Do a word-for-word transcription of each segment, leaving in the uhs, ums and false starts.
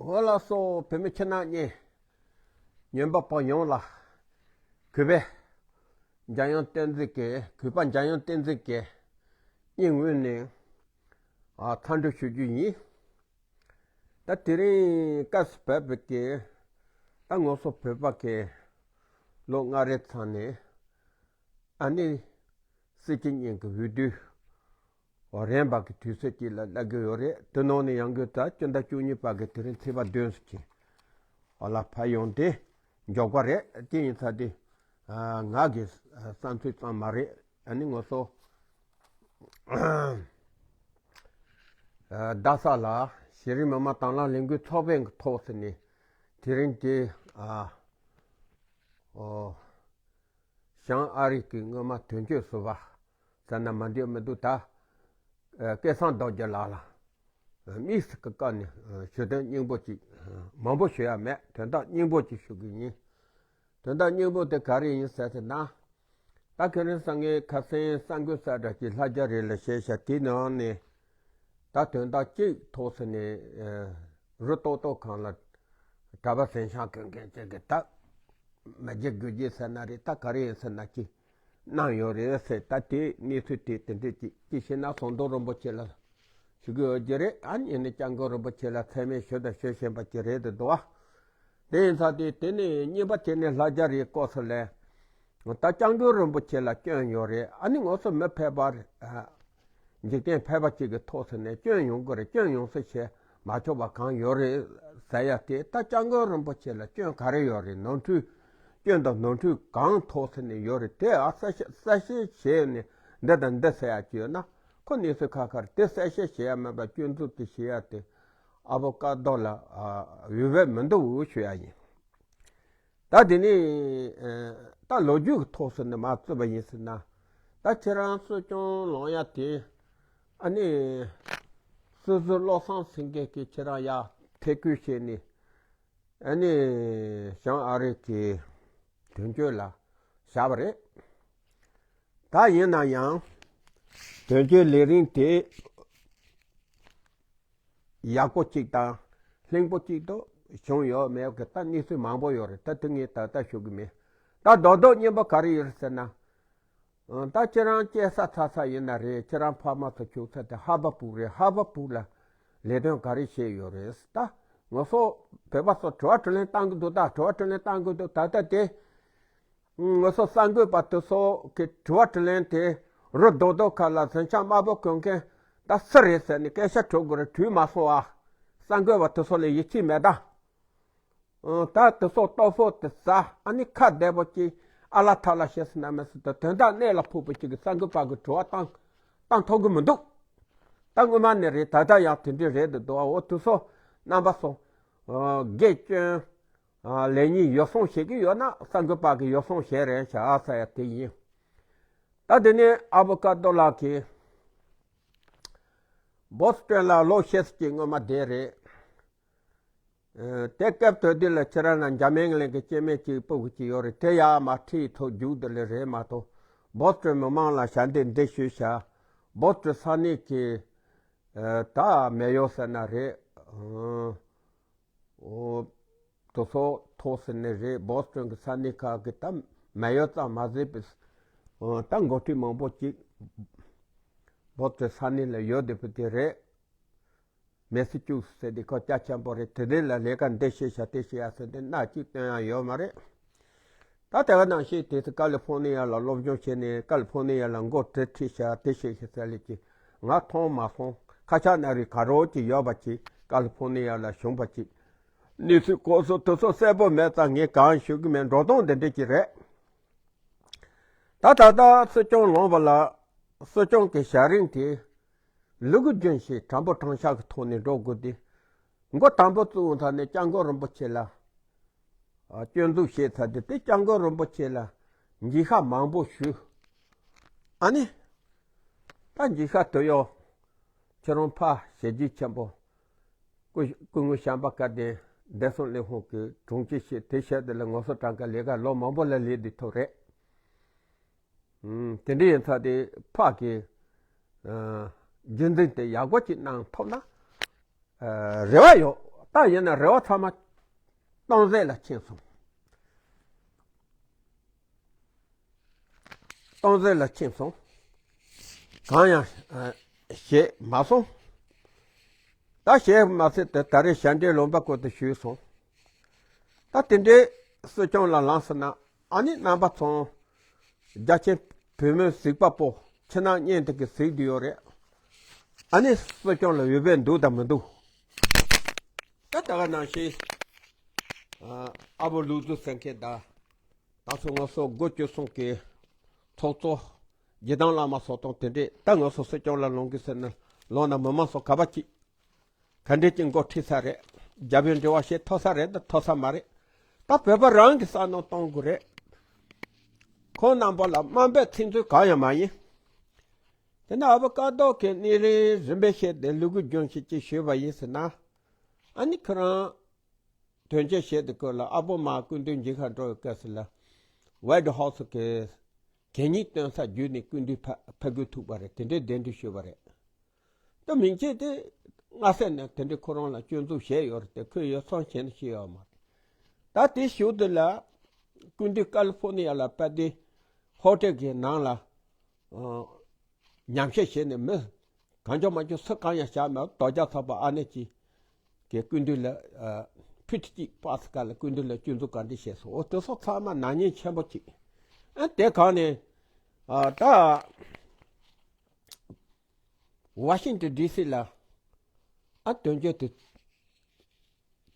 འོ་ལགས་སོ། བོད་མི་ཁྱེད་རྣམ་གཉིས་ཉན་པ་པོ་ཡོངས་ལ་གུས་པས་འཇམ་དབྱངས་བསྟན་འཛིན་གྱི་གུས་པ་འཇམ་དབྱངས་བསྟན་འཛིན་གྱི་སྙིང་དབུས་ནས་ཨ་འཚམས་འདྲི་ཞུ་རྒྱུ་ཡིན། ད་དེ་རིང་སྐབས་སུ་བབས་པའི་གི་ད་ང་ཚོ་བོད་པ་གི་ལོ་ལྔ་རེའི་ཚང་ནས་ཨ་ནི་སྲིད་སྤྱི་གཉིས་ཀྱི་འོས་བསྡུ་རན་པ་གི་དུས་ཚོད་ཅིག་ལ་སླེབས་ཀྱི་ཡོད་རེད། དེ་ནང་ནས་ཡང་སྒོས་ད་སྤྱི་ཟླ་བཅུ་གཉིས་པ་གི་དེ་རིང་ཚེས་པ་བདུན་ཙམ་ཅིག་ཨ་ལ་ཕར་ཡོང་སྟེ་མགྱོགས་པ་རེད། དེ་ཡིན་ཙང་དེ་ང་གི་བསམ་ཚུལ་ཙམ་མ་རེད། ཨ་ནི་ང་ཚོ་རྡ་ས་ལ་གཞི་རིམ་མི་དམངས་དང་བླངས་ལས་འགུལ་ཚོགས་པའི་ཐོག་ཟེར་ནས་དེ་རིང་དེ་ཨ་ཨོ་བྱང་ཨ་རི་གི་སྔོན་མ་དོན་གཅོད་ཟུར་པ་ཟེར་ན་མ་འདོད་མི་འདུག་ད་སྐལ་བཟང་རྡོ་རྗེ་ལགས་ལ་དམིགས་སུ་བཀར་ནས་ཞུ་དོན་སྙིང་པོ་ཅིག་མང་པོ་ཞུ་ཡ་མེད། དོན་དག་སྙིང་པོ་ཅིག་ཞུ་གི་ཡིན། དོན་དག་སྙིང་པོ་དེ་ག་རེ་ཡིན་ཟེར་ཟེར་ན། ད་ཁྱེད་རང་ཚོ་ངས་ཁ་སང་གསར་འགོད་གསལ་བསྒྲགས་ཀྱི་ལྷ་རྒྱ་རི་ལ་བཤད་བྱ་དེའི་ནང་ནས་ད་དོན་དག་གཅིག་ཐོག་ཟེར་ནས་རི་ཏོག་ཏོག་གང་ལ་གྲྭ་པ་གཟན་ཤམ་གྱོན་མཁན་ཅིག་གིས་ད་མི་རྒྱུ་དགོས་རྒྱུ་ཟེར་ན་རེད། ད་ག་རེ་ཡིན་ཟེར་ན་ཅིག་གནང་ཡོད་རེད་ཟེར། ད་དེ་གནས་ཚུལ་དེ་དེ་འདྲས་ཅིག་ཅིག་བཤད་ན་ཟམ་གདོང་རིན་པོ་ཆེ་ལ་ཞུ་གི་ཡོད་ཀྱི་རེད། ཨ་ནི་ཡིན་ནའི་སྐྱབས་མགོན་རིན་པོ་ཆེ་ལ་མཚན་སྨད་ཞུ་དང་ཞུ་བཞིན་པ་ཅིག་རེད་འདུག་ཨ། དེ་ཡིན་ཙང་དེ་དེ་ནས་གཉིས་པ་དེ་ནས་ལྷ་རྒྱ་རིའི་སྐོར་སུ་ལས། ད་སྐྱབས་མགོན་རིན་པོ་ཆེ་ལ་སྐྱོན་ཡོད་རེད། ཨ་ནི་ང་ཚོ་མི་ཕལ་པ་འཇིག་རྟེན་ཕལ་པ་གཅིག་གི་ཐོག་ཟེར་ནས་སྐྱོན་ཡོང་གི་རེད། སྐྱོན་ཡོང་ས་བྱས་མ་ཆོག་པ་གང་ཡོད་རེད་ཟེར་ཡ་དེ། ད་སྐྱབས་མགོན་རིན་པོ་ཆེ་ལ་སྐྱོན་ག་རེ་ཡོད་རེད། ནོར་འཁྲུལ་སྐྱོན་དང་ནོར་འཁྲུལ་གང་ཐོག་ཟེར་ནས་ཡོད་རེད། དེ་ཨ་གསལ་བཤད་གསལ་བཤད་བྱས་ནས་འདི་དང་འདི་ཟེར་ཡ་ཅིག་ཡོད་ན་ཁོ་གནས་ཚུལ་ཁ་ཁར་དེ་གསལ་བཤད་བྱེད་ཡ་མེད་པ་སྐྱོན་འཛུགས་དེ་བྱེད་ཡ་དེ་ཨ་བོ་ཀ་རྡོ་ལ་འོས་འབབ་མི་འདུག་ཞུ་ཡ་ཡིན། ད་དེ་ནས་ད་ལོ་རྒྱུས་ཀྱི་ཐོག་སུ་ནི་མ་བརྩིས་པ་ཡིན་ཟེར་ན། ད་ཁྱེད་རང་སྲིད་སྐྱོང་ལངས་ཡ་དེ་ཨ་ནི་སྲིད་ཟུར་བློ་བཟང་སེང་གེ་གིས་ཁྱེད་རང་ཡར་ཐད་བསྐོས་བྱས་ནས་ཨ་ནི་བྱང་ཨ་རི་གི་དོན་གཅོད་ལ་བཞག་པ་རེད། ད་ཡིན་ན་ཡང་དོན་གཅོད་ལས་རིམ་དེ་ཡག་པོ་གཅིག་དང་ལྷིང་པོ་གཅིག་ཏུ་བྱུང་ཡོད་མེད་ཀྱི་ད་གནས་ཚུལ་མང་པོ་ཡོད་རེད། ད་དེ་ངས་ད་ལྟ་ཞུ་གི་མེད། ད་རྡོག་རྡོག་སྙན་པོ་ག་རེ་ཡོད་རེད་ཟེར་ན། ཨ། ད་ཁྱེད་རང་སྐྱེས་ས་འཚར་ས་ཡིན་ན་རེད། ཁྱེད་རང་ཕ་མ་ཚོ་བཞུགས་ས་དེ་ཧར་བར་ཕུག་རེད། ཧར་བར་ཕུག་ལ་ལས་དོན་ག་རེ་བྱས་ཡོད་རེད། ད་ང་ཚོ་བོད་པ་ཚོ་དྲི་བ་དྲིས་ལན་བཏང་གི་འདུག་ད་དྲི་བ་དྲིས་ལན་བཏང་གི་འདུག་ད་ལྟ་དེ་ང་ཚོ་གསར་འགོད་པ་དེ་ཚོ་གི་དྲི་བ་དྲིས་ལན་དེ་རི་རྡོག་རྡོག་ཁ་ལ་གཟན་ཤམ་དམར་པོ་གྱོན་མཁན་ད་སུ་རེད་ཟེར་ནས་སྐད་ཆ་དྲི་དགོས་རེད། དྲིས་མ་སོང་ཨ། གསར་འགོད་པ་དེ་ཚོ་ལ་ཡིད་ཆེས་མེད་ད། ཨང་། ད་དེ་ཚོ་ལྟོ་ཕོག་དེ་ཟ། ཨ་ནི་ཁ་བདེ་པོ་ཅིག་ཨ་ལ་ཐ་ལ་བྱེད་ཟེར་ན་མི་སྲིད་དོ། དོན་དག་གནད་ལ་ཕོག་པ་ཅིག་གི་གསར་འགོད་པ་གི་དྲི་བ་བཏང་བཏང་ཐུབ་གི་མི་འདུག་ད་སྔོན་མ་ནས་རེད། ད་ལྟ་ཡང་དེ་འདྲས་རེད་འདུག་འོ་དེ་ཚོ་རྣམ་པ་ཚོ་དགེ་སྐྱོན་ལས་གཉིས་ཡོ་བསྲང་བྱེད་ཀྱི་ཡོད་ན་གསར་འགོད་པ་གི་ཡོ་བསྲང་བྱེད་རན་བྱ་ཨ་ས་ཡ་དེ་ཡིན། ད་དེ་ནས་ཨ་བོ་ཀ་རྡོ་ལགས་ཀྱིས་བོ་སི་ཊོན་ལ་ལོ་ཤས་ཅིག་སྔོན་མ་བསྡད་རེད། ཨ། དེ་སྐབས་དུས་དེ་ལ་ཁྱེད་རང་ལ་འཇར་མན་གླིང་གི་སྐྱེ་དམན་གཅིག་སྤུ་གུ་གཅིག་ཡོད་རེད། དེ་ཡར་མར་ཁྲིད་ཐུབ་རྒྱུགས་དེ་ལས་རེད་མ་གཏོགས་བོ་སི་ཊོན་མི་མང་ལ་ཞལ་འདེབས་འདི་ཞུས་བྱ། བོ་སི་ཊོན་ས་གནས་ཀྱི་ཨ། ད་མེ་ཡོ་ཟེར་ན་རེད། ཨ། འོ། དེ་ཚོ་ཐོག་ཟེར་ནས་རེད། བོ་སི་ཊོན་གྱི་ས་གནས་ཁག་གི་ད་མེ་ཡོ་ཙམ་མ་ཟད་པའི་ཨ། ད་འགོ་ཁྲིད་མང་པོ་ཅིག་བོ་སི་ཊོན་ས་གནས་ལ་ཡོད་བསྡད་པ་དེ་རེད། མེ་སི་ཅུ་སེ་ཟེར་དེ་ཁོ་རྒྱ་ཆེན་པོ་རེད། དེ་དེ་ལ་ལས་ཀ་འདི་བྱེད་བྱ་དེ་བྱེད་ཡ་ཟེར་དེ་སྣ་གཅིག་སྟོན་ཡ་ཡོད་མ་རེད། ད་དེ་ག་ནང་བཞིན་དེ་ཚོ་ཀ་ལི་ཕོར་ནི་ཡ་ལ་སློབ་སྦྱོང་བྱས་ནས་ཀ་ལི་ཕོར་ནི་ཡ་ལ་འགོ་ཁྲིད་ཁྲིད་བྱ་དེ་བྱེད་བྱེད་ཟེར་ལས་ཀྱི་ང་མཐོང་མ་སོང་། ཁ་ཤགས་ན་རི་ག་རོ་ཅིག་ཡོད་པ་ཅིག་ཀ་ལི་ཕོར་ནི་ཡ་ལ་བྱུང་བ་ཅིག་གནས་ཚུལ་སྐོར་སོགས་དེ་ཚོ་གསལ་པོ་མེད་ཙང་ངས་གང་ཞུ་གི་མེད། འགྲོ་སྟངས་འདི་འདྲ་ཅིག་རེད། ད་ད་ལྟ་སྲིད་སྐྱོང་ལངས་པ་ལ་སྲིད་སྐྱོང་གི་བྱ་རིམ་དེ་ལུ་གུ་རྒྱུན་ཞིག་དྲང་པོ་དྲང་བཞག་གི་ཐོག་ནས་འགྲོ་དགོས་ཏེ། མགོ་དང་པོ་བཙུགས་མཐའ་ནས་སྐྱབས་མགོན་རིན་པོ་ཆེ་ལ་ཨ། སྐྱོན་འཛུགས་བྱས་ཚར་དུས་དེ་སྐྱབས་མགོན་རིན་པོ་ཆེ་ལ་འགྱིག་ཤག་མང་པོ་ཞུས། ཨ་ནི་ད་འགྱིག་ཤག་དེ་ཡོ། ཁྱེད་རང་ཕ་བྱས་རྗེས་ཆེན་པོ། སྐུ་སྐུ་ངོ་བྱམས་པ་བཀའ་བསྟན་བདེ་སྲུང་ལས་ཁུངས་ཀྱི་དྲུང་ཆེ་བྱས་དེ་བྱས་དེ་ལ་ངོ་སོ་གྲངས་ཀ་ལས་ཀ་ལོ་མང་པོ་ལ་ལས་བསྡད་ཐུབ་རེད། ཨུམ། དེ་འདྲ་ཡིན་ཙང་དེ་ཕ་གི་ཨ། རྒྱུན་འཛིན་དེ་ཡག་པོ་ཅིག་གནང་ཐུབ་ན་ཨ། རེ་བ་ཡོད། ད་ཡིན་ན་རེ་བ་ཚང་མ་སྟོང་ཟད་ལ་ཕྱིན་སོང་། སྟོང་ཟད་ལ་ཕྱིན་སོང་། གང་ཡང་ཨ་བྱས་མ་སོང་། ད་བྱས་མ་ཚད་དེ་ད་རེས་ཞལ་འདྲེན་ལུང་པ་སྐོར་དུ་ཞུས་སོང་། ད་དེ་འདྲའི་སྲིད་སྐྱོང་ལ་ལངས་སོང་ན། ཨ་ནི་རྣམ་པ་ཚོ་རྒྱ་ཆེན་བོད་མིའི་གཟིགས་པ་པོ་ཕྱི་ནང་གཉིས་དེ་གི་གཟིགས་བསྡད་ཡོད་རེད། ཨ་ནི་སྲིད་སྐྱོང་ལ་འོས་འབབ་འདུག་དང་མི་འདུག་ད་ད་ག་ནང་བཞིན་ཨ་ཨ་བོ་ལུག་རྫི་ཟེར་མཁན་དང་། ད་སོ་ང་ཚོ་སྒོ་བཅུ་གསུམ་གྱི་ཚོགས་གཙོ་རྗེ་བདག་བླ་མ་སོགས་དང་དེ་འདྲས། ད་ང་ཚོ་སྲིད་སྐྱོང་ལ་ལངས་གི་ཟེར་ན་ལངས་ན་མི་མང་ཚོ་ག་པ་ཅིག་ག་འདྲས་ཀྱི་མགོ་ཁྲིད་ས་རེད། རྒྱབ་ཡོལ་འབྲེལ་བ་བྱེད་ཐུབ་ས་རེད་དང་ཐུབ་ས་མ་རེད། ད་བོད་པ་རང་གི་བསམ་བློ་གཏོང་དགོས་རེད། ཁོང་རྣམ་པ་ལ་དམའ་འབེབས་ཚིག་མཛོད་གང་ཡང་མ་ཡིན། དེ་ནས་ཨ་བོ་ཀ་རྡོ་གིས་གནས་རིམ་རིམ་པས་བཤད་དེ་ལུ་གུ་རྒྱུན་ཞིག་ཅིག་ཞུས་པ་ཡིན་ཟེར་ན། ཨ་ནི་ཁོ་རང་དོན་གཅོད་བྱེད་དུ་བསྐོས་ལ། ཨ་བོ་མ་སྐུ་མདུན་མཇལ་ཁ་འགྲོ་བའི་སྐབས་སུ་ལ། ཝའིཊ་ཧའུ་སི་གི་གད་སྙིགས་བཏོན་ས་བརྒྱུད་ནས་སྐུ་མདུན་ཕ་ཕ་གིར་ཐུག་པ་རེད། དེ་འདྲའི་གདན་འདྲེན་ཞུས་པ་རེད། ད་མིང་ཆད་དེ་སྔ་ས་ནས་དེ་འདྲའི་ཁོ་རང་ལ་སྐྱོན་འཛུགས་བྱས་ཡོད་རེད་དེ། ཁོས་ཡོ་བསྲང་བྱས་ནས་བྱས་ཡོད་མ་རེད། ད་དེ་ཞུགས་དུས་ལ་སྐུ་མདུན་ཀ་ལི་ཧྥོ་ནི་ཡ་ལ་པ་ཏི་ཧོ་ཊེལ་གྱི་ནང་ལ་ཨ་ཉམས་བཞེས་བྱས་ནས། མི་གང་བྱུང་མང་བྱུང་སུ་གང་ཡང་བཞག་མེད། དོལ་རྒྱལ་ཚོགས་པ་ཨ་ནེ་ཅིག་གིས་སྐུ་མདུན་ལ་ཨ་ཕི་ཊི་ཅིག་པ་སི་ཀ་ལ་སྐུ་མདུན་ལ་སྐྱོན་འཛུགས་ག་འདྲ་བྱས་སོང་། འོ་དེ་སོགས་ཚང་མ་ནག་ཉེས་ཆེན་པོ་ཅིག་ཨ་དེ་གང་ནས་ཨ་ད་ཝ་ཤིང་ཊོན་ཌི་སི་ལ་ཨ་དོན་གཅོད་དེ་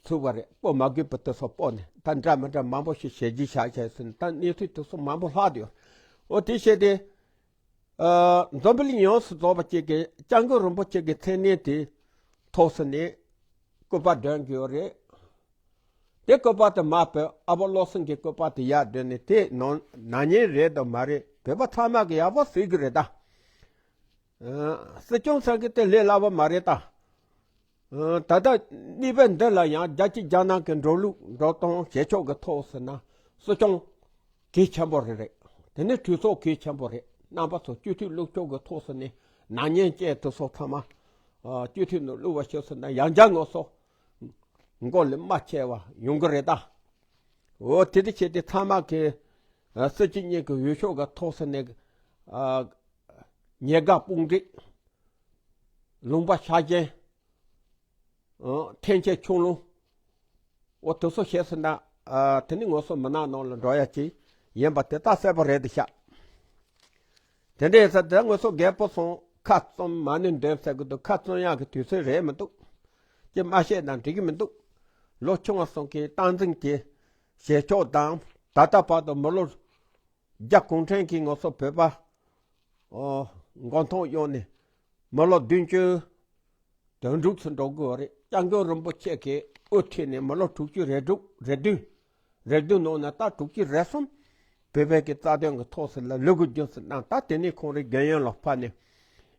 ཚུགས་པ་རེད། སྤོ་མ་དགོས་པ་དེ་སོགས་སྤོ་ནས། ད་འདྲ་མི་འདྲ་མང་པོ་ཞིག་ཞལ་གྱིས་བཞག་བྱས་ཟིན། ད་གནས་ཚུལ་དེ་སོགས་མང་པོ་ལྷག་བསྡད་ཡོད། འོ་དེ་བྱས་ཏེ་ཨ་འཛམ་བུ་གླིང་ཡོངས་སུ་རྫོགས་པ་ཅིག་གིས་སྐྱབས་མགོན་རིན་པོ་ཆེ་གི་མཚན་གནས་དེ་ཐོག་སོང་ནས་སྐུ་པར་སྒྲོན་གྱི་ཡོད་རེད། དེ་སྐུ་པར་དེ་མ་བོད་ཨ་བོ་བློ་སེང་གི་སྐུ་པར་དེ་ཡར་སྒྲོན་ནས། དེ་ནང་ནག་ཉེས་རེད་དམ་མ་རེད་བོད་པ་ཚང་མ་གིས་ཡག་པོ་གཟིགས་ཀྱི་རེད་ད། ཨ་སྲིད་སྐྱོང་ཟེར་གི་དེ་ལས་སླ་བོ་མ་རེད་ད། ཨ་ད་ལྟ་གནས་བབ་འདི་ལ་ཡང་རྒྱལ་སྤྱི་རྒྱལ་ནང་གི་འགྲོ་ལུགས་འགྲོ་སྟངས་བྱེད་ཕྱོགས་ཀྱི་ཐོག་ཟེར་ན། སྲིད་སྐྱོང་གལ་ཆེན་པོ་རེད། རེད། དེ་ནས་གྲོས་ཚོགས་གལ་ཆེན་པོ་རེད། རྣམ་པ་ཚོ་སྤྱི་འཐུས་བླུག་ཕྱོགས་ཀྱི་ཐོག་ཟེར་ནས་ནག་ཉེས་ཅན་དེ་སོགས་ཚང་མ་ཨ་སྤྱི་འཐུས་ནང་བླུག་པ་ཞིག་ཟེར་ན། ཡང་བསྐྱར་ང་ཚོ་མགོ་ལས་མ་ཆེ་བ་ཡོང་གི་རེད་ད། འོ་དེ་དེ་བྱས་ཏེ་ཚང་མ་གི་ཨ་སྲིད་སྤྱི་གཉིས་ཀྱི་འོས་ཤོག་གི་ཐོག་ཟེར་ནས་ཨ་ཉེས་དགག་དཔུང་སྒྲིག་ལུང་པ་ཆགས་ཅན། ཨ་འཐེན་འཁྱེར་ཆུང་ལུང་། འོ་དེ་ཚོ་བྱས་ཟིན་ན། ཨ་དེ་ནི་ང་ཚོ་མི་ནག་ནང་ལ་འགྲོ་ཡ་ཅིག་ཡིན་པ་དེ་ད་གསལ་པོ་རེད་དེ་ཤག་དེ་འདྲ་ཡིན་ཙང་ད་ང་ཚོ་རྒད་པོ་ཚོ་ཁ་བཙུམ་མ་ཎི་འདོན་ཟེར་གི་འདུག་ཁ་བཙུམ་ཡག་གི་དུས་ཚོད་རེད་མི་འདུག་ཅི་མ་བཤད་ན་འགྲིག་གི་མི་འདུག་ལོ་ཆུང་བ་ཚོ་གི་སྟངས་འཛིན་གྱི་བྱེད་ཕྱོགས་དང་། ད་ལྟ་བར་དུ་མི་ལོ་རྒྱ་གུང་ཁྲན་གྱིས་ང་ཚོ་བོད་པ་ཨོ་མགོ་འཐོམས་གཡུགས་ནས་མི་ལོ་བདུན་ཅུ་དོན་དྲུག་ཙམ་འགྲོ་དགོས་པ་རེད། སྐྱབས་མགོན་རིན་པོ་ཆེ་གིས་དབུ་ཁྲིད་ནས་མི་ལོ་དྲུག་ཅུ་རེ་དྲུག་རེ་བདུན། རེ་བདུན་ནང་ན་ད་དྲུག་ཅུ་རེ་གསུམ་བོད་པའི་གི་རྩ་དོན་གི་ཐོག་ཟེར་ལ་ལུ་གུ་རྒྱུ་ཟེར་གནང་། ད་དེ་ནས་ཁོང་རའི་རྒན་ཡོལ་ལ་ཕབ་ནས་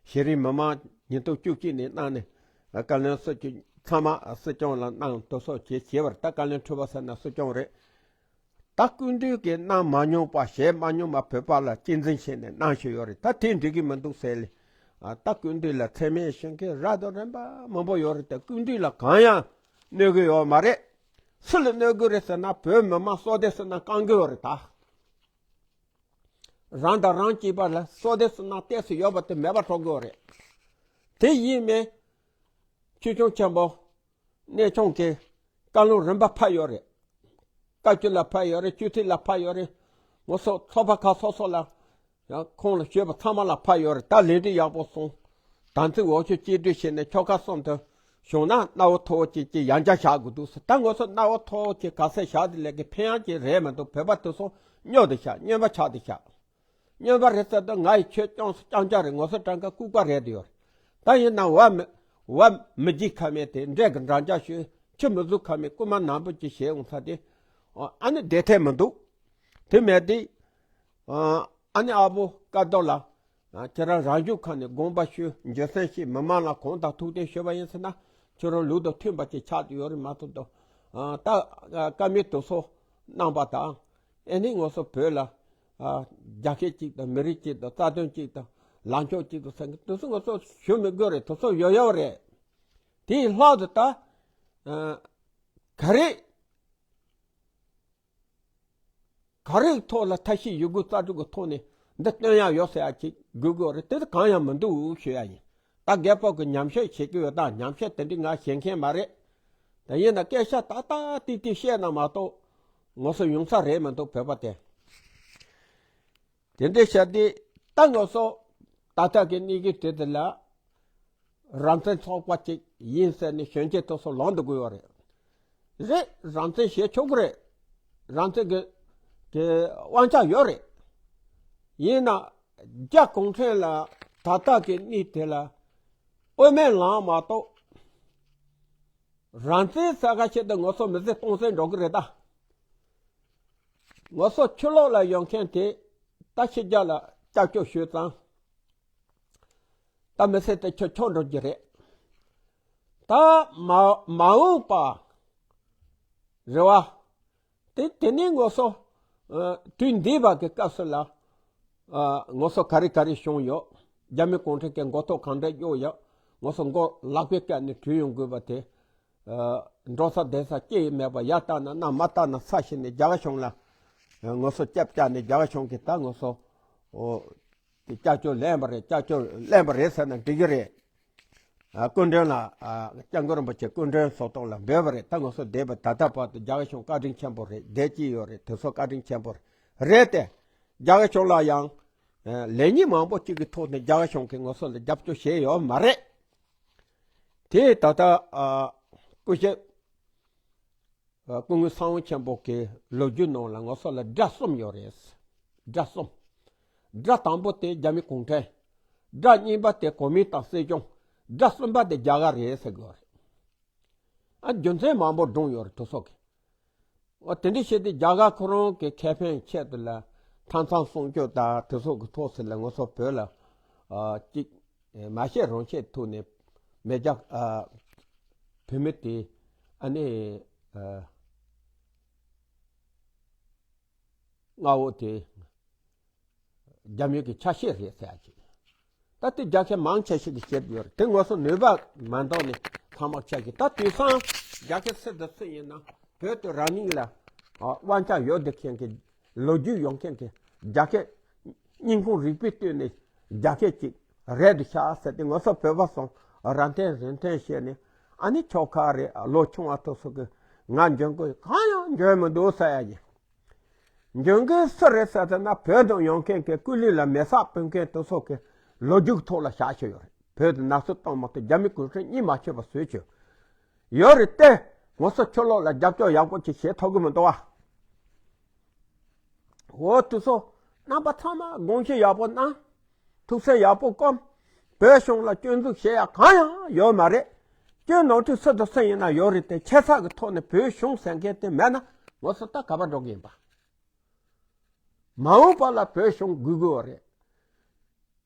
ཤེས་རིག་མི་མང་ཉིས་སྟོང་བཅུ་གཅིག་ནས་གནང་ནས་བཀའ་བློན་སྲིད་སྐྱོང་ཚང་མ་སྲིད་སྐྱོང་ལ་གནང་། དེ་སོགས་བྱས་བྱས་པར་ད་བཀའ་བློན་ཁྲི་པ་ཟེར་ན་སྲིད་སྐྱོང་རེད། ད་སྐུ་མདུན་གྱིས་གནང་མ་མྱོང་པ་བྱས་མ་མྱོང་པ་བོད་པ་ལ་གཅེས་འཛིན་བྱས་ནས་གནང་བཞིན་ཡོད་རེད། ད་དེ་འགྲིག་གི་མི་འདུག་ཟེར་ལེ། ཨ་ད་སྐུ་མདུན་ལ་མཚན་སྨད་ཞུ་མཁན་རབ་དང་རིམ་པ་མང་པོ་ཡོད་རེད་དེ། སྐུ་མདུན་ལ་གང་ཡང་གནོད་གི་ཡོད་མ་རེད། སུ་ལ་གནོད་གི་རེད་ཟེར་ན་བོད་མི་མང་བསོད་བདེ་བསོད་ནམས་བསྐང་གི་ཡོད་རེད་ད། རང་དང་རང་གཅེས་པ་ལ་བསོད་བདེ་བསོད་ནམས་ཏོག་ཙམ་ཡོད་པ་དེ་མེད་པ་འགྲོ་གི་ཡོད་རེད། དེ་ཡིན་མིན་ཆོས་སྐྱོང་ཆེན་པོ་གནས་ཆུང་གིས་བཀའ་བློན་རིམ་པ་ཕབ་ཡོད་རེད། བཀའ་བཅུ་ལ་ཕབ་ཡོད་རེད། སྤྱི་འཐུས་ལ་ཕབ་ཡོད་རེད། ང་ཚོ་ཚོགས་པ་ཁག་སོ་སོ་ལ་ཡང་ཁོང་ལ་ཞུས་པ་ཚང་མ་ལ་ཕབ་ཡོད་རེད། ད་ལས་འགུལ་ཡག་པོ་སོང་། དམ་ཚིག་འོག་ཆོས་གཅིག་སྒྲིལ་བྱས་ནས་ཆོལ་ཁ་གསུམ་དུ་བྱུང་ན་གནའ་བོ་མཐོ་བོ་ཅིག་ཅིག་ཡང་བསྐྱར་བཞག་དགོས་འདུག་ཟེར། ད་ང་ཚོ་གནའ་བོ་མཐོ་བོ་ཅིག་ག་ཚད་བཞག་དེ་ལས་ཀྱི་ཕན་ཡང་ཅིག་རེད་མི་འདུག་བོད་པ་དེ་ཚོ་སྨྱོ་དེ་བཞག་སྨྱོན་པ་ཆགས་དེ་བཞག་སྨྱོན་པ་རེད་ཟེར་དུས་ང་ཡི་ཆོས་སྐྱོང་སུ་རྐྱང་རྐྱང་རེད། ངོ་སོ་གྲངས་ཀ་ལྐུགས་པ་རེད་དེ་ཡོད་རེད། ད་ཡིན་ན་བ་མི་བ་མི་འཇིགས་ཁ་མེད་དེ་འདྲས་ཀྱི་འདྲ་འཇགས་ཤོད། ཁྱི་མི་གཟུགས་ཁ་མེད་རྐུན་མ་ནང་པོ་ཅིག་བྱས་འོང་ས་དེ་ཨ་ནི་བདེ་ཐེ་མི་འདུག་དེ་མེད་དེ་ཨ་ནི་ཨ་བོ་ཀ་རྡོ་ལ་ཁྱེད་རང་རང་བྱུང་ཁ་ནས་དགོངས་པ་ཞུ། འཇོན་སེམས་བྱེད། མི་མང་ལ་གང་དང་ཐུགས་གཏན་ཞུས་པ་ཡིན་ཟེར་ན་ཁྱོད་རང་ལུགས་དང་མཐུན་པ་ཅིག་ཆགས་ཡོད་རེད་མ་གཏོགས་དོ། ད་བཀའ་མོལ་དེ་ཚོ་གནང་པ་དང་། ཨེ་ནི་ང་ཚོ་བོད་ལ་ཨ་རྒྱལ་ཁབ་གཅིག་དང་མི་རིགས་གཅིག་དང་རྩ་དོན་གཅིག་དང་ལངས་ཕྱོགས་གཅིག་དང་ཟེར་མཁན་དེ་ཚོ་ང་ཚོ་ཞུ་མི་དགོས་རེད། དེ་ཚོ་ཡོད་ཡོད་རེད། དེའི་ལྷག་ཏུ་ད་ཨ་ ག་རེ། ག་རེའི་ཐོག་ལ་ཐབས་ཤེས་ཡོད་དགུ་རྩལ་སྤྲུགས་ཀྱི་ཐོག་ནས་འདི་སྟོན་ཡག་ཡོད་ཟེར་ཡག་ཅིག་དགོས་དགོས་རེད། དེ་དུ་གང་ཡང་མི་འདུག་ཞུ་ཡག་ཡིན། ད་རྒད་པོ་གི་ཉམས་ཞིབ་བྱེད་ཀྱི་ཡོད། ད་ཉམས་ཞིབ་དེ་འདྲའི་ང་བྱེད་མཁན་མ་རེད། དེ་ཡིན་ན་སྐད་ཆ་ཏག་ཏག་ཏིག་ཏིག་བཤད་ན་མ་གཏོགས་ངོ་སོ་ཡོང་ས་རེད་མི་འདུག་བོད་པ་དེ། དེ་འདྲའི་བཤད་དུས་ད་ངོ་སོ་ད་ལྟ་གི་གནས་གི་དེ་དེ་ལ་རང་བཙན་ཚོགས་པ་ཅིག་ཡིན་ཟེར་ནས་གཞོན་སྐྱེས་དེ་ཚོ་ལངས་འདུག་དགོས་པ་རེད། རེད། རང་བཙན་བྱེད་ཆོག་གི་རེད། རང་བཙན་གྱི་གི་དབང་ཆ་ཡོད་རེད། ཡིན་ན་རྒྱ་གུང་ཁྲན་ལ་ད་ལྟ་གི་གནས་དེ་ལ་དབུ་མའི་ལམ་མ་གཏོགས་རང་བཙན་ཟེར་ག་ཆེད་དུ་ངོ་སོ་མི་ཚེ་སྟོང་ཟད་འགྲོ་གི་རེད་ད། ངོ་སོ་ཕྱི་ལོགས་ལ་ཡོང་མཁན་དེ་ད་ཕྱི་རྒྱལ་ལ་སྐྱབས་བཅོལ་ཞུས་ཙང་། ད་མི་ཚེ་དེ་ཆོག་ཆོག་འགྲོ་གི་རེད། ད་མ་མ་འོངས་པ་རེ་བ་དེ་དེ་ནས་ངོ་སོ་ཨ་དུས་འདས་པ་གི་སྐབས་སུ་ལ་ཨ་ངོ་སོ་ག་རེ་ག་རེ་བྱུང་ཡོད། རྒྱ་མི་གུང་ཁྲན་གྱི་མགོ་ཐོག་གང་འདྲ་གཡོག་ཡོད། ངོ་སོ་མགོ་ལག་པའི་སྐབས་ནས་བྲོས་ཡོང་དགོས་པ་དེ། ཨ་འགྲོ་ས་བསྡད་ས་ཅི་ཡང་མེད་པ། ཡར་ལྟ་ན་གནམ། མར་ལྟ་ན་ས་ཞིག་ནས་རྒྱ་གར་གཞུང་ལ་ངོ་སོ་སྐྱབས་བཅར་ནས་རྒྱ་གར་གཞུང་གིས་ད་ངོ་སོ་ཨོ་དེ་སྐྱབས་བཅོལ་ལེན་པ་རེད། སྐྱབས་བཅོལ་ལེན་པ་རེད་ཟེར་ན་འགྲིག་གི་རེད། ཨ་སྐུ་མགྲོན་ལ་ཨ་སྐྱབས་མགོན་རིན་པོ་ཆེ་སྐུ་མགྲོན་ཟུར་གཏོགས་ལ་འབོད་པ་རེད། ད་ངོ་སོ་བསྡད་པ་ད་ལྟ་བར་དུ་རྒྱ་གར་གཞུང་བཀའ་དྲིན་ཆེན་པོ་རེད། བསྡད་ཀྱི་ཡོད་རེད། དེ་ཚོ་བཀའ་དྲིན་ཆེན་པོ་རེད་དེ། རྒྱ་གར་གཞུང་ལ་ཡང་ཨ་ལེགས་ཉེས་མང་པོ་གཅིག་གི་ཐོག་ནས་རྒྱ་གར་གཞུང་གིས་ངོ་སོ་ལ་རྒྱབ་སྐྱོར་བྱས་ཡོད་མ་རེད། དེ་ད་ལྟ་ཨ་སྐུ་ཞབས་ཨ་སྐུ་ངོ་ཚེ་དབང་ཆེན་པོ་གི་ལོ་རྒྱུས་ནང་ལ་ངོ་སོ་ལ་དགྲ་གསུམ་ཡོད་རེད། དགྲ་གསུམ། དགྲ་དང་པོ་དེ་རྒྱ་མི་གུང་ཁྲན། དགྲ་གཉིས་པ་དེ་གོ་མིན་ཏང་སྲིད་གཞུང་། དགྲ་གསུམ་པ་དེ་རྒྱ་གར་རེད་ཟེར་དགོས་རེད། ཨ་རྒྱུ་མཚན་མང་པོ་བསྒྲུངས་ཡོད་རེད་དེ་ཚོ་གི། འོ་དེ་འདྲ་བྱས་ཏེ་རྒྱ་གར་ཁོ་རང་གི་ཁེ་ཕན་ཆེད་དུ་ལ་མཐའ་མཚམས་སྲུང་སྐྱོབ་དང་དེ་ཚོ་གི་ཐོག་ཟེར་ལ་ངོ་སོ་བོད་ལ་ཨ་གཅིག་མ་བཤད་རང་བཤད་ཐུག་ནས་མེ་རྒྱ་ཨ་བུད་མེད་དེ་ཨ་ནི་ཨ་མངའ་འོག་དེ་རྒྱ་མི་གི་ཆ་ཤས་རེད་ཟེར་ཡ་ཅིག་ད་དེ་རྒྱ་ཁྱི་མང་ཆེ་ཞིག་གིས་བཤད་ཡོད་རེད། དེ་ངོ་སོ་ནུས་པ་མ་འདང་ནས་ཐང་མག་ཆ་ཞིག་ད་དུས་སང་རྒྱ་ཁྱི་སུ་དང་སུ་ཡིན་ན་བོད་དུ་རང་ཉིད་ལ་ཨ་དབང་ཆ་ཡོད་བསྡད་མཁན་གྱི་ལོ་རྒྱུས་ཡོད་མཁན་གྱི་རྒྱ་ཁྱི་སྙིང་ཁུང་རུས་པའི་གཏིང་ནས་རྒྱ་ཁྱི་ཅིག་རེད་འདུག་ཤག་ཟེར་ཏེ་ངོ་སོ་བོད་པ་ཚོ་རང་འཐེན་རང་འཐེན་བྱས་ནས་ཨ་ནི་ཁྱོ་ག་རེད། ལོ་ཆུང་བ་དེ་ཚོ་གི་ང་འཇོན་གི་གང་ཡང་འཇོན་མི་འདུག་ཟེར་ཡ་ཡིན། འཇོན་གི་སུ་རེད་ཟེར་ཟེར་ན་བོད་དུ་ཡོང་མཁན་གྱི་སྐུ་ལུས་ལ་མེ་སྲེག་ཕུལ་མཁན་དེ་ཚོ་གི་ལོ་རྒྱུས་ཐོག་ལ་བཞག་ཆོག་ཡོད་རེད། བོད་དུ་ནག་སུབ་བཏང་མ་ཐུབ་རྒྱ་མི་གུང་ཁྲན་གཉིད་མ་ཆོད་པ་བཟོས་ཆོག་ཡོད་རེད་དེ། ངོ་སོ་ཕྱི་ལོགས་ལ་རྒྱབ་སྐྱོར་ཡག་པོ་ཅིག་བྱེད་ཐུབ་གི་མི་འདུག་བ། འོ་དེ་ཚོ་རྣམ་པ་ཚང་མ་དགོངས་ཞུ་ཡག་པོ་གནང་། ཐུགས་སེམས་ཡག་པོ་སྒོམ། བོད་གཞུང་ལ་སྐྱོན་འཛུགས་བྱེད་ཡག་གང་ཡང་ཡོད་མ་རེད། སྐྱོན་ནོར་འཁྲུལ་སུ་དང་སུ་ཡིན་ན་ཡོད་རེད་དེ། ཁྱད་མཚར་གྱི་ཐོག་ནས་བོད་གཞུང་ཟེར་མཁན་དེ་མེད་ན་ངོ་སོ་ད་ག་པར་འགྲོ་གི་ཡིན་པ། མ་འོངས་པ་ལ་བོད་གཞུང་དགོས་དགོས་རེད།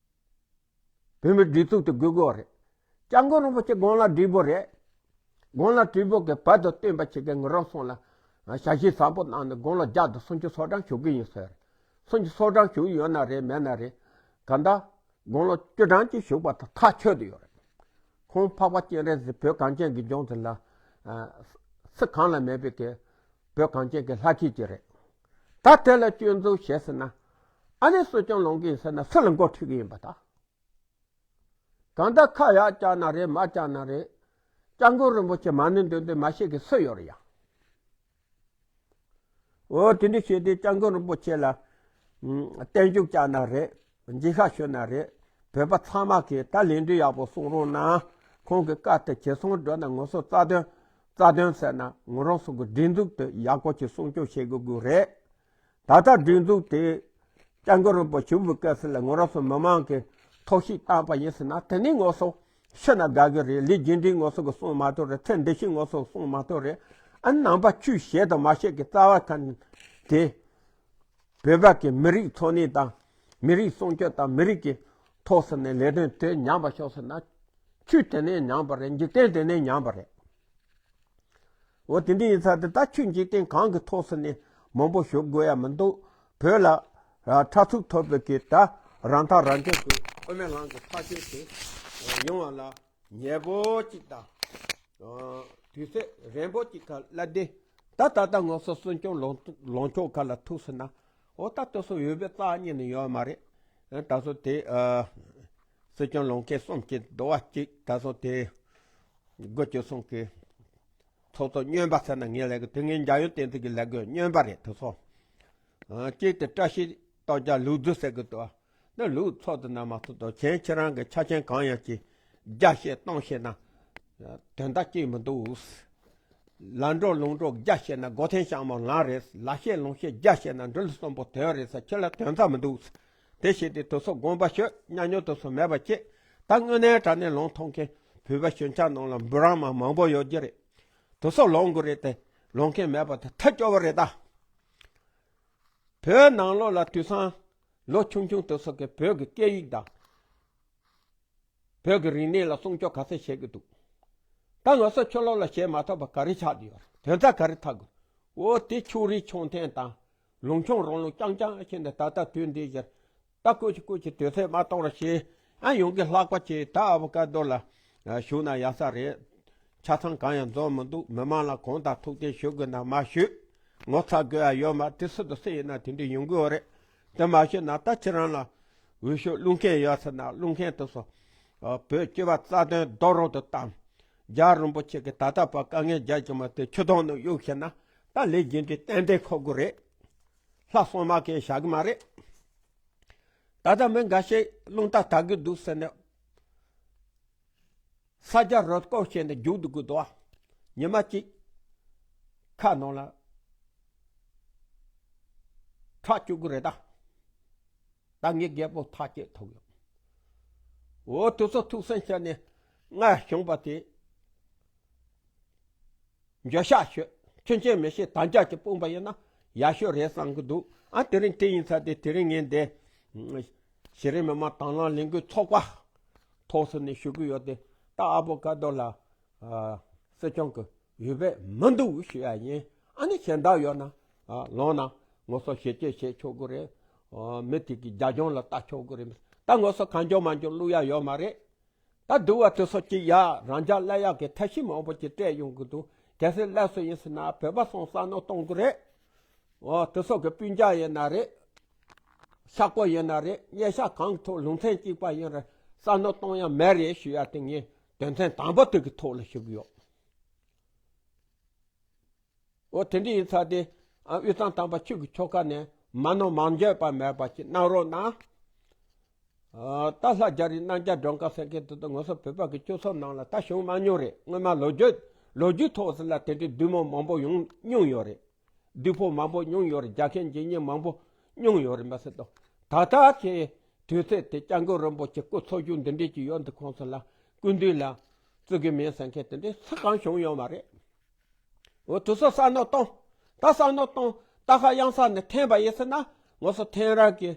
བོད་མིའི་སྒྲིག་འཛུགས་དེ་དགོས་དགོས་རེད། སྐྱབས་མགོན་རིན་པོ་ཆེ་དགུང་ལ་བགྲེས་པོ་རེད། དགུང་ལ་བགྲེས་པོ་གི་བར་དུ་བསྟན་པ་ཆེ་གེ་ངུ་རོ་སོང་ལ་ཞལ་བཞེས་བཟང་པོ་གནང་ནས་དགུང་ལོ་བརྒྱ་དང་སུམ་ཅུ་སོ་གྲངས་བཞུགས་ཀྱི་ཡིན་ཟེར། སུམ་ཅུ་སོ་གྲངས་བཞུགས་ཡོད་ན་རེད་མེད་ན་རེད། གང་ལྟར་དགུང་ལོ་བཅུ་གྲངས་ཅིག་བཞུགས་པ་དང་ཐག་ཆོད་དུ་ཡོད་རེད། ཁོང་འཕགས་པ་སྤྱན་རས་གཟིགས་བོད་གངས་ཅན་གྱི་ལྗོངས་དེ་ལ་སུ་གང་ལ་མེད་པའི་གི་བོད་གངས་ཅན་གྱི་ལྷ་སྐྱིད་ཅིག་རེད། ད་དེ་ལ་སྐྱོན་འཛུགས་བྱས་ཟིན་ན་ཨ་ནི་སྲིད་སྐྱོང་ལངས་ཀྱི་ཡིན་ཟེར་ན་སུ་ལ་མགོ་ཁྲིད་ཀྱི་ཡིན་པ་ད། གང་ལྟར་ཁ་ཡར་བཀྱག་ན་རེད་མར་བཀྱག་ན་རེད། སྐྱབས་མགོན་རིན་པོ་ཆེ་མ་ཎི་འདོན་འདོན་མ་བྱེད་ཀྱི་སུ་ཡོད་རེད་ཡ། འོ་དེ་འདྲ་བྱས་ཏེ་སྐྱབས་མགོན་རིན་པོ་ཆེ་ལ་བརྟན་བཞུགས་བཀྱག་ན་རེད། མཇལ་ཁ་ཞུས་ན་རེད། བོད་པ་ཚང་མ་གིས་ད་ལན་འདྲི་ཡག་པོ་གསུང་རོགས་གནང་། ཁོང་གི་བཀའ་ལྟར་བྱེད་སོང་འགྲོ་ན་ངོ་སོ་རྩ་དོན་རྩ་དོན་ཟེར་ན་ངུ་རོ་སོགས་ཀྱི་སྒྲིག་འཛུགས་དེ་ཡག་པོ་ཅིག་སྲུང་སྐྱོབ་བྱེད་དགོས་དགོས་རེད། ད་ལྟ་སྒྲིག་འཛུགས་དེ་སྐྱབས་མགོན་རིན་པོ་ཆེ་བཞུགས་པའི་སྐབས་སུ་ལ་ངོ་རོ་སོགས་མི་མང་གིས་ཐོག་ཤིག་བཏང་པ་ཡིན་ཟེར་ན་དེ་ནི་ངོ་སོ་ཤི་ན་དགའ་གི་རེད། ལས་རྒྱུ་འབྲས་ངོ་སོ་གི་གསུང་མ་ཐུབ་རེད། ཚེ་འདི་ཕྱི་ངོ་སོ་གི་གསུང་མ་ཐུབ་རེད། ཨ་ནང་པ་ཆོས་བཤད་དང་མ་བཤད་ཀྱི་རྩ་བ་ཁ་ནས་དེ་བོད་པ་གི་མི་རིགས་འཚོ་གནས་དང་མི་རིགས་སྲུང་སྐྱོབ་དང་མི་རིགས་ཀྱི་ཐོག་ཟེར་ནས་ལས་དོན་དེ་ཉམས་པ་ཤོག་ཟེར་ན་ཆོས་དེ་ནས་ཉམས་པ་རེད། འཇིག་རྟེན་དེ་ནས་ཉམས་པ་རེད། འོ་དེ་འདྲ་ཡིན་ཙང་དེ་ད་ཆོས་འཇིག་རྟེན་གང་གི་ཐོག་ཟེར་ནས་མང་པོ་ཞུ་དགོས་ཡ་མི་འདུག་བོད་ལ་ཨ་ཕྲག་ཚུགས་ཐོབ་པའི་གི་ད་རང་ཐག་རང་གཅོད་ཀྱི་དབུ་མའི་ལམ་གྱི་ཐག་གཅོད་དེ་ཡོང་བ་ལ་ཉེ་པོ་གཅིག་དང་། ཨ་ དུས་ཚོད་རན་པོ་ཅིག་ཁ་སླེབས་དུས། ད་ད་ལྟ་ང་ཚོ་སྲིད་སྐྱོང་ལངས་ལངས་ཕྱོགས་ཁ་ལ་ཐུག་སོང་ན། འོ་ད་དེ་ཚོ་འོས་འབབ་རྩ་བ་ཉིད་ནས་ཡོད་མ་རེད། ད་ཚོ་དེ་ཨ། སྲིད་སྐྱོང་ལངས་མཁན་གསུམ་གྱི་འདུ་བ་གཅིག་ད་ཚོ་དེ། དགུ་བཅུ་གསུམ་གྱི་ཚོགས་གཙོ་སྨྱོན་པ་ཟེར་ན་ངས་ལབ་གི། དེ་ངས་འཇམ་དབྱངས་བསྟན་འཛིན་གྱིས་ལབ་དགོས། སྨྱོན་པ་རེད་དེ་ཚོ། ཨ། གཅིག་དེ་བཀྲ་ཤིས་རྟོགས་རྒྱལ་ལུག་རྫི་ཟེར་གི་འདུག་ཨ་ནི་ལུག་ཚོགས་དེ་ན་མ་ཚོགས་དང་གཞན་ཁྱེད་རང་གི་ཆ་རྐྱེན་གང་ཡང་གྱིས་རྒྱ་བཤད་གཏམ་བཤད་ན་དོན་དག་གཅིག་མི་འདུག་ལ་འགྲོ་ལུང་འགྲོ་རྒྱ་བཤད་ན་སྒོ་ཐེམ་ཞྭ་མོ་ལམ་རེད། ལ་བཤད་ལུང་བཤད་རྒྱ་བཤད་ན་འབྲི་ལ་གསོན་པོ་དོན་རེད་ཟེར། ཁྱེད་ལ་དོན་རྩ་མི་འདུག་དེ་བྱས་ཏེ་དེ་ཚོ་དགོངས་པ་ཞུ། ཉམས་མྱོང་དེ་ཚོ་མེད་པ་བྱེད། ད་དངོས་གནས་དྲང་གནས་ལངས་ཐུབ་མཁན་བོད་པ་གཞིས་ཆགས་ནང་ལ་འབུམ་རམས་མ་མང་པོ་ཡོད་ཀྱི་རེད། དེ་ཚོ་ལངས་དགོས་རེད་དེ། ལངས་མཁན་མེད་པ་དེ་ཐབས་སྐྱོ་བོ་རེད་ད། བོད་ནང་ལོགས་ལ་དུས་སང་ལོ་ཆུང་ཆུང་དེ་ཚོ་གིས་བོད་ཀྱི་སྐད་ཡིག་དང་། བོད་ཀྱི་རིག་གནས་ལ་སྲུང་སྐྱོབ་ག་ཚད་བྱེད་ཀྱི་འདུག་ད་ང་ཚོ་ཕྱི་ལོགས་ལ་བྱེད་མ་ཐུབ་པ་ག་རེ་ཆགས་བསྡད་ཡོད་རེད། དོན་རྩ་ག་རེ་ཐག་དགོས། འོ་དེ་ཕྱོགས་རིས་ཕྱོགས་འཐེན་དང་། ལུང་ཕྱོགས་རང་ལུགས་རྐྱང་རྐྱང་བྱས་ནས་ད་ལྟ་དུས་འདི་ཕྱིར། ད་སྐུ་མཁྱེན་སྐུ་མཁྱེན་དུས་ཚོད་མ་གཏོང་རོགས་བྱེད། ཨ་ཡོང་གི་ལྷག་པ་བྱེད། ད་ཨ་བོ་ཀ་རྡོ་ལ་བཞུགས་ན་ཡག་ས་རེད། ཆ་ཚང་གང་ཡང་འཛོམས་མི་འདུག་མི་མང་ལ་གང་དང་ཐུགས་རྗེ་ཞུ་དགོས་ན་མ་ཞུས། ངོ་ཚ་དགོས་ཡ་ཡོད་མ་རེད། དེ་སུ་དང་སུ་ཡིན་ན་དེ་འདྲ་ཡོང་གི་ཡོད་རེད། དེ་མ་ཞུས་ན་ད་ཁྱེད་རང་ལ་འོས་ཤོག་བླུག་མཁན་ཡོད་ཟེར་ན་བླུག་མཁན་དེ་ཚོ་བོད་སྤྱི་པ་རྩ་དོན་རྡོག་རོལ་དུ་བཏང་། རྒྱལ་བ་རིན་པོ་ཆེ་གི་ད་ལྟ་བར་དཀའ་ངལ་རྒྱག་གི་མ་དེ་ཆུ་དོང་ནང་གཡུག་ཤེ་ན་ད་ལས་རྒྱུ་འབྲས་ཏན་ཏན་འཁོར་དགོས་རེད། ལྷ་སྲུང་མ་གིས་བཞག་གི་མ་རེད། ད་ལྟ་མི་འགའ་ཤས་རླུང་རྟ་དག་གི་འདུག་ཟེར་ནས། ས་རྒྱ་རོ་བརྐོས་བྱས་ནས་རྒྱུག་འདུག་གི་འདུག་ཉི་མ་གཅིག་ཁ་ནང་ལ་ཁྲག་སྐྱུག་གི་རེད་ད། ད་ངས་རྒད་པོ་ཐག་བཅད་ཐུབ་ཡོད། འོ་དེ་ཚོ་ཐུགས་སེམས་བྱས་ནས་སྔར་བྱུང་བ་དེ། འགྱོད་བཤགས་ཞུ། ཆོས་ཅན་མི་ཤེས་དམ་བཅའ་གྱི་དཔུང་པ་ཡིན་ན་ཡག་ཤོས་རེད་བསམ་གྱི་འདུག་ཨ་དེ་རིང་དེ་ཡིན་ཚར་ཏེ་དེ་རིང་ངས་འདི། གཞི་རིམ་མི་དམངས་དང་བླངས་ལས་འགུལ་ཚོགས་པ་ཐོག་སོ་ནས་ཞུ་གི་ཡོད་དེ། ད་ཨ་བོ་ཀ་རྡོ་ལ་སྲིད་སྐྱོང་གི་འོས་འབབ་མི་འདུག་ཞུ་ཡ་ཡིན། ཨ་ནི་གཞན་དག་ཡོད་ན་ལངས་ན་ང་ཚོ་ཞི་བྱེད་བྱེད་ཆོག་གི་རེད། མི་དེ་གི་རྒྱབ་ལྗོངས་ལ་ལྟ་ཆོག་གི་རེད། ད་ང་ཚོ་གང་མགྱོགས་མ་མགྱོགས་བླུག་ཡ་ཡོད་མ་རེད། ད་འདུག་བ་དེ་ཚོ་གཅིག་ཡ་རང་འཇགས་སླེབས་ཡག་གི་ཐབས་ཤེས་མང་པོ་ཅིག་སྤྲད་ཡོང་གི་འདུག་གལ་སྲིད་སླེབས་སོ་ཡིན་ཟེར་ན་བོད་པ་ཚོ་བསམ་བློ་གཏོང་གི་རེད། འོ་དེ་ཚོ་གི་སྤུན་ཀྱག་ཡིན་ན་རེད། ཤག་པོ་ཡིན་ན་རེད། སྙན་ཤག་གང་གི་ཐོག་ལུང་ཚན་གཅིག་པ་ཡིན་རེད། བསམ་བློ་གཏོང་ཡ་མེད་རེད་ཞུ་ཡ་དེ་ངས་དོན་ཚན་དང་པོ་དེ་གི་ཐོག་ལ་ཞུ་གི་ཡོད། འོ་དེ་འདྲ་ཡིན་ཚར་ཏེ། ཨ་དབུས་གཙང་དམ་པ་ཆོས་ཀྱི་ཆོལ་ཁ་ནས་མ་ནོར་མ་འགྱོད་པ་མེད་པ་ཅིག་གནང་རོགས་གནང་། ཨ་ད་ལྷ་རྒྱ་རི་རྣམ་རྒྱལ་སྒྲོལ་དཀར་ཟེར་མཁན་དེ་ཚོ་ང་ཚོ་བོད་པ་གི་སྤྱི་ཚོགས་ནང་ལ་ད་བྱུང་མ་མྱོང་རེད། སྔོན་མ་ལོ་རྒྱུས་ལོ་རྒྱུས་ཐོག་ཟེར་ལ་དེ་འདྲའི་བདུད་མོ་མང་པོ་ཡོང་མྱོང་ཡོད་རེད། བདུད་ཕོ་མང་པོ་མྱོང་ཡོད་རེད། རྒྱལ་ཁབ་འཇིག་ཉེན་མང་པོ་མྱོང་ཡོད་རེད་མ་ཟད་དོ། ད་ལྟ་ཁྱེད་དུས་ཚོད་དེ་སྐྱབས་མགོན་རིན་པོ་ཆེ་སྐུ་འཚོ་རྒྱུ་འདི་འདྲས་ཀྱི་ཡོད་འདི་ཁོང་ཚོ་ལ་སྐུ་མདུན་ལ་བརྩི་གི་མིན་ཟེར་མཁན་དེ་འདྲས་ས་གང་བྱུང་ཡོད་མ་རེད། འོ་དེ་ཚོ་བསམ་བློ་གཏོང་། ད་བསམ་བློ་གཏོང་། ད་ཁ་གཡང་ས་ནས་འཐེན་པ་ཡིན་ཟེར་ན་ང་ཚོ་འཐེན་རང་གི་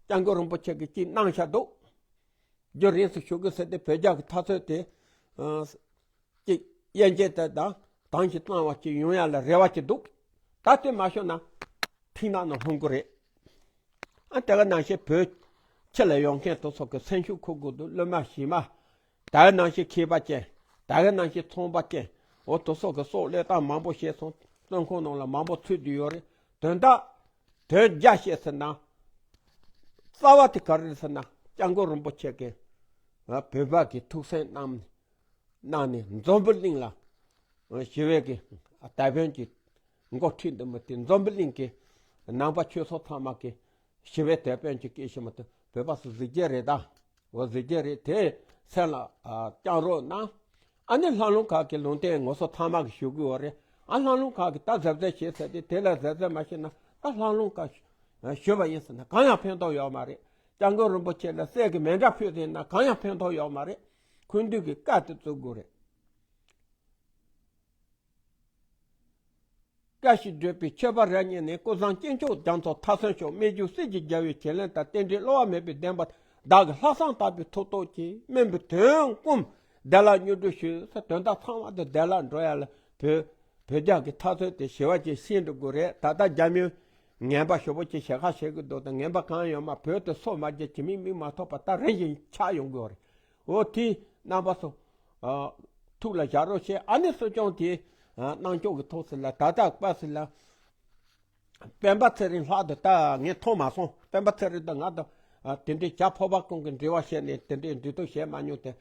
སྐྱབས་མགོན་རིན་པོ་ཆེ་གི་ཅིག་གནང་བཞག་འདུག་རྒྱུན་རིང་སུ་ཞུ་གི་ཟེར་ཏེ་བོད་རྒྱ་གི་འཐབ་རྩོད་དེ། ཨ་ཅིག་དབྱེ་འབྱེད་དེ་དང་དང་ཞིག་བཏང་བ་ཅིག་ཡོང་ཡ་ལ་རེ་བ་ཅིག་འདུག་ད་དེ་མ་ཤོར་ན་ཐིག་ནག་ནང་ལྷུང་གི་རེད། ཨ་དེ་ག་ནང་བཞིན་བོད་ཕྱི་ལ་ཡོང་མཁན་དེ་ཚོ་གི་སེམས་ཤུགས་འཁོར་དགོས་འདུག་སློབ་མ་གཞས་མ། ད་ག་ནང་བཞིན་མཁས་པ་ཅན། ད་ག་ནང་བཞིན་ཚོང་པ་ཅན། འོ་དེ་ཚོ་གི་སྲོག་བློས་བཏང་མང་པོ་བྱས་སོང་། བཙོན་ཁང་ནང་ལ་མང་པོ་ཚུད་དུ་ཡོད་རེད། དོན་དག་དོན་རྒྱ་བཤད་ཟེར་ན། རྩ་བ་དེ་ག་རེ་རེད་ཟེར་ན་སྐྱབས་མགོན་རིན་པོ་ཆེ་གིས་བོད་པ་གི་ཐུགས་སེམས་གནང་གནང་ནས་འཛམ་བུ་གླིང་ལ་ཞི་བའི་གི་དེད་དཔོན་གྱི་འགོ་ཁྲིད་འདི་མི་དེ་འཛམ་བུ་གླིང་གི་ནང་པ་ཆོས་ཚོགས་ཚང་མ་གི་ཞི་བའི་དེད་དཔོན་གྱི་སྐད་ཤེས་མ་ཐུབ་བོད་པ་སུ་གཟི་བརྗིད་རེད་ད། འོ་གཟི་བརྗིད་རེད་དེ་སེམས་ལ་བཅངས་རོགས་གནང་། ཨ་ནི་ལྷ་ལུང་ཁག་གི་ལུང་བསྟན་ངོ་སོ་ཚང་མ་གི་ཞུ་གི་ཡོད་རེད། ཨ་ལྷ་ལུང་ཁག་གི་ད་གཟབ་གཟབ་བྱེད་ཟེར་ཏེ་དེ་ལ་གཟབ་གཟབ་མ་བྱེད་ན་ད་ལྷ་ལུང་ཁག་ཞུ་བ་ཡིན་ཟེར་ན་གང་ཡང་ཕན་ཐོགས་ཡོད་མ་རེད། སྐྱབས་མགོན་རིན་པོ་ཆེ་ལ་སྲས་ཀྱི་མཎྜལ་ཕུལ་ཟེར་ན་གང་ཡང་ཕན་ཐོགས་ཡོད་མ་རེད། ཁུངས་འདུས་ཀྱི་བཀའ་དེ་བཙུགས་དགོས་རེད། བཀྲ་ཤིས་བགྲོད་པའི་མཆོད་པ་རབ་བརྙེས་ནས། ཀུན་བཟང་སྐྱེས་མཆོག་རྒྱ་མཚོ་མཐའ་སོན་ཤོག་སྨན་བཅུ་སྲིད་ཀྱི་རྒྱལ་བའི་བྱིན་རླབས་དང་། རྟེན་འབྲེལ་བསླུ་བ་མེད་པའི་བདེན་པ། བདག་གི་ལྷག་བསམ་དག་པའི་ཐུགས་རྟོག་གིས། སྨིན་པའི་དོན་ཀུན་བདེ་བླག་མྱུར་འགྲུབ་ཞུ། ཟེར་དོན་དག་ཚང་མ་དེ་བདེ་བླག་འགྲོ་ཡ་ལ་བོད་བོད་རྒྱ་གི་འཐབ་རྩོད་དེ་ཞི་བ་ཅིག་ཤེས་འགྲོ་དགོས་རེད། ད་ལྟ་རྒྱ་མིས་ངན་པ་ཞེ་པོ་ཅིག་ཞེ་ཁ་བྱེད་ཀྱི་འདུག་ད་ངན་པ་གང་ཡོད་མ་བོད་དེ་སོ་མ་རྒྱས་ཀྱི་མིག་མིག་མ་ཐོགས་པ་ད་རིམ་བཞིན་ཆགས་ཡོང་གི་ཡོད་རེད། འོ་དེ་རྣམ་པ་ཚོ། ཨ། ཐུགས་ལ་བཞག་རོགས་བྱེད། ཨ་ནི་སྲིད་སྐྱོང་དེ་གནང་ཕྱོགས་ཀྱི་ཐོག་སུ་ལ་ད་ལྟ་པ་སུ་ལ། སྤེན་པ་ཚེ་རིང་ལྷག་ཏུ་ད་ངས་མཐོང་མ་སོང་། སྤེན་པ་ཚེ་རིང་དང་ང་དང་དེ་འདྲའི་བྱ་ཕོ་བ་ཀུན་གྱི་འབྲེལ་བ་བྱས་ནས་དེ་འདྲའི་འབྲེལ་གཏུག་བྱས་མ་མྱོང་སྟེ།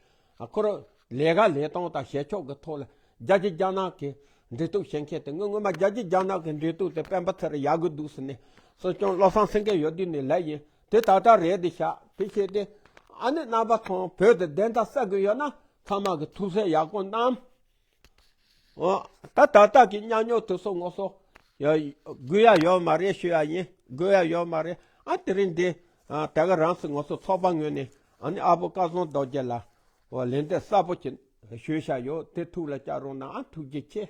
ཁོ་རང་ལས་ཀ་ལས་སྟངས་དང་བྱེད་ཕྱོགས་ཀྱི་ཐོག་ལ་རྒྱ་ཆེ་རྒྱ་ནག་གི་འབྲེལ་གཏུག་བྱེད་མཁན་དེ། ངོ་ངོ་མ་རྒྱ་ཆེ་རྒྱ་ནག་གི་འབྲེལ་གཏུག་དེ་སྤེན་པ་ཚེ་རིང་ཡག་གི་འདུག་ཟེར་ནས་སྲིད་སྐྱོང་བློ་བཟང་སེང་གེ་ཡོད་དུས་ནས་ལབ་ཡིན། དེ་ད་ལྟ་རེད་དེ་བཞག་དེ་བྱས་ཏེ། ཨ་ནི་རྣམ་པ་ཚོ་བོད་དེ་བདེན་མཐའ་གསལ་གི་ཡོད་ན་ཚང་མ་གི་ཐུགས་སྲས་ཡག་པོ་གནང་། འོ། ད་ད་ལྟ་གི་ཉམས་མྱོང་དེ་ཚོ་ངོ་སོ་ཡ་དགོས་ཡ་ཡོད་མ་རེད་ཞུ་ཡ་ཡིན། དགོས་ཡ་ཡོད་མ་རེད། ཨ་དེ་རིང་འདི་ཨ་ད་ག་རང་སུ་ངོ་སོ་ཚོགས་པ་ངོས་ནས་ཨ་ནི་ཨ་བོ་སྐལ་བཟང་རྡོ་རྗེ་ལ་འོ་ལན་འདེབས་གསལ་པོ་ཅིག་ཞུས་བཞག་ཡོད། དེ་ཐུགས་ལ་བཅངས་རོགས་གནང་། ཨ་ཐུགས་རྗེ་ཆེ།